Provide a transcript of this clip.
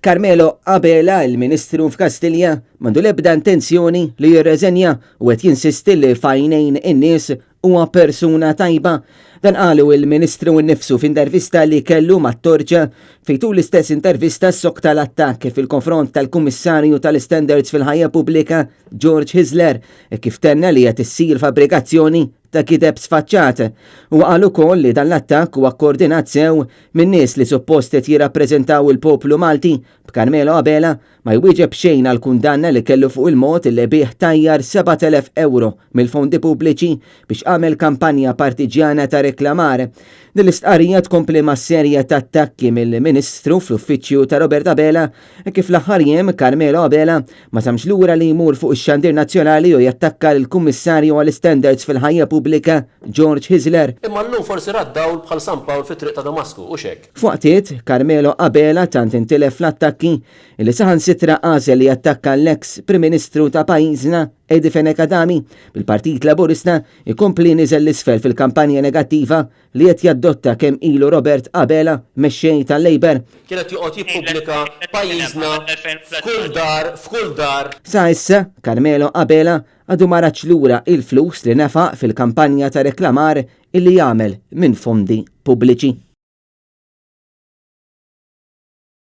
Carmelo Abela, il-Ministru f'Kastilja, m'għandu l-ebda intenzjoni li jirreżenja u qed jinsisti li f'għajnejn in-nies huwa persuna tajba. Dan qalu il-Ministru nnifsu f'intervista li kellu mat-Torċa fejn tul l-istess intervista ssokta l-attakk fil-konfront tal-Kummissarju tal-Istandards fil-Ħajja Pubblika George Hyzler kif tenna li qed issir fabbrikazzjoni ta' gideb sfaċċat. Huwa qal ukoll li dan l-attakk huwa kkoordinat sew minn nies li suppost qed jirrappreżentaw il-poplu Malti, b'Carmelo Abela ma jwieġeb xejn għall-kundanna li kellu fuq il-mod li bih tajjar 7,000 ewro mill-fondi pubbliċi biex għamel kampanja partiġġjana ta' reklamar. Din l-istqarrija tkompli ma' serje ta' attakki mill-Ministru fl-uffiċċju ta' Robert Abela hekk kif fl-aħħar jiem Carmelo Abela ma żammx lura li jmur fuq ix-xandir nazzjonali u jattakka lill-Kummissarju għall-Istandards fil-Ħajja Pubblika George Hyzler. Imma llum forsi ra d-dawl bħal San Pawl fit-triq ta' Damasku, hux hekk? F'waqtiet, Carmelo Abela tant intilef fl-attakki li saħansitra għażel li jattakka l-eks Prim Ministru ta' pajjiżna Eddie Fenech Adami, bil-Partit Laburista jkompli niżel 'l isfel fil-kampanja negattiva li qed jaddotta kemm ilu Robert Abela mexxej tal-Labour. Kien qed joqgħod jippubblika pajjiżna f'kull dar, f'kull dar. Sa issa, Carmelo Abela għadu ma radx lura il-flus li nefaq fil-kampanja ta' reklamar illi għamel minn fondi pubbliċi.